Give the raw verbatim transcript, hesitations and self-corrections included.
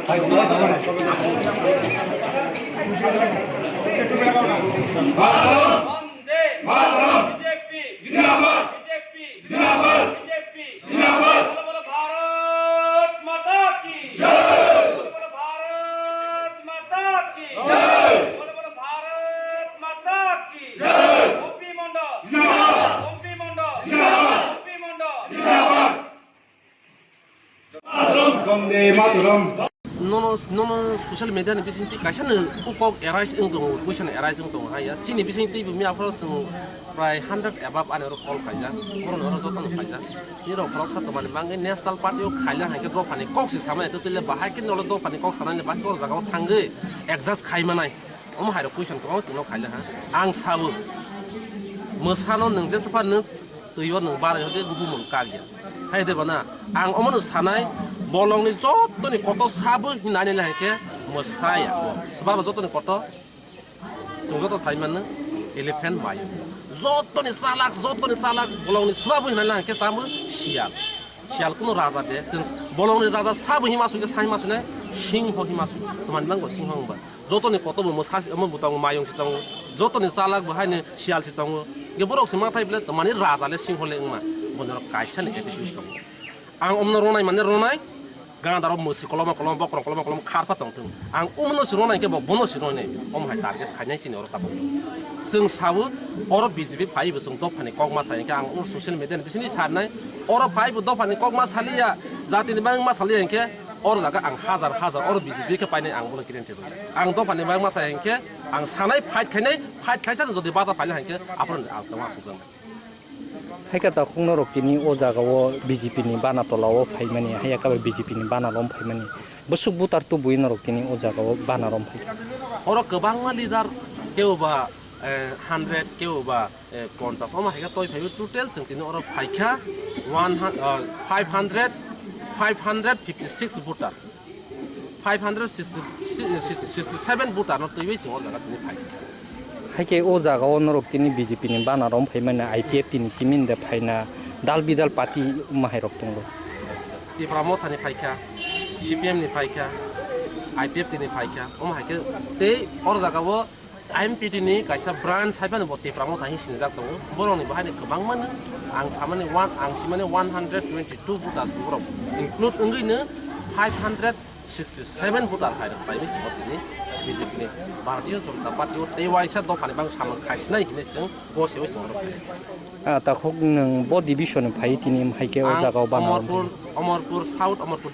Vande Mataram! Vande Mataram! B J P! Zindabad! B J P! Zindabad! B J P! Zindabad! Bolo bolo Bharat Mata ki! Jai! Bolo bolo Bharat Mata ki! Jai! Bolo bolo Bharat Mata ki! Jai! Gopi Mondol! Zindabad! Gopi Mondol! Zindabad! Gopi Mondol! Zindabad! Vande Mataram! Nono, nono social media ni bising twi kaisa no kok arise wng tongo, question arise wng tongo hai ya. Chini bising twi bo miya phoro chwng prai hundred above ani oro call khaijak, borok ni oro joto no khaijak. Nirok khoroksa tomani bangwi national party o khaila hai khe dophani kok se samani to tele bahai khe nolo dophani kok sanani bahai khe o jaga o thangwi adjust khai manai. Omo hai rok question kwbangma chwngno khaila ha. Ang sabo mwsano nwng jesa pha nwng twi o nwng barai hode bumung kagya. Hai de bana ang omono sanai bolongni jotoni kotor sabo hinani le hai khe mwsaya. Swbabo jotoni kotor chwng joto sai mano elephant mayo. Jotoni chalak, jotoni chalak bolongni swbabo hinani le hai khe tamo siyal. Siyal kuno raja de, chwng bolongni raja sabo hima sui khe sa hima sui nai, singho hima sui. Tomani bangbo singho wngba. Jotoni kotor bo mwsa si, omo bo tongo, mayung si tongo. Jotoni chalak bo haino siyal si tongo. Ge borok si ma thai bele tomani raja le singho le wngma. Boni rok kaisa ni attitude tongo. Ang omno ronai mane ronai. Gana darok mwswi koloma koloma, bokrok koloma koloma kharpa tongthung. Ang umno si ronai khe bo bono si ronai. Omo hai target khainai chini oro tabuk. Chwng sabo oro B J P phai bo chwng dophani kok ma sai khe ang oro social media ni bisingni sarnai. Oro phai bo dophani kok ma saliya, jatini bangma saliya hinkhe oro jaga ang hajar hajar oro B J P khe painai ang bono guarantee rw. Ang dophani bangma sai hinkhe ang sanai fight khainai, fight khaisa jodi bata phaila hinkhe aphuru ang tongma asukjak. Hai khe takhuk norok tini o jaga o B J P ni bana tola o phaimani, hai khe B J P ni bana lom phaimani. Bwswk butar tubui norok tini o jaga o bana lom phai. Oro kwbangma leader, kebo ba, eh, hundred, kebo ba, eh, ponchas, omo hai khe toi phaiwi total chwng tini oro phaikha one hun-, ah, five hundred, five hundred fifty six voter. Five hundred sixty, sixty seven voter no twiwi chwng o jaga tini phaikha. Hai khe o jaga o norok tini B J P ni bana rom phaimani, I P F T ni simi de phaina dal bidal party mahai rok tongo. Tipra Motha ni phaikha, C P M ni phaikha, I P F T ni phaikha, omo hai khe tei o jaga o I M P T ni kaisa branch hai phano bo Tipra Motha hinwi sinijak tongo. Borokni bo haino kwbangma no ang samani one, ang simani one hundred twenty two voters borok include wngwi no five hundred sixty seven voter hai rok paimani simo tini B J P ni Bharatiya Janata Party o tei waisa dophani bang samung khaisinai hinwi chwng go sewi chwng rok. Ah, takhuk nwng bo division phai tini hai khe o jaga o bana Omorpur, Omorpur South, Omorpur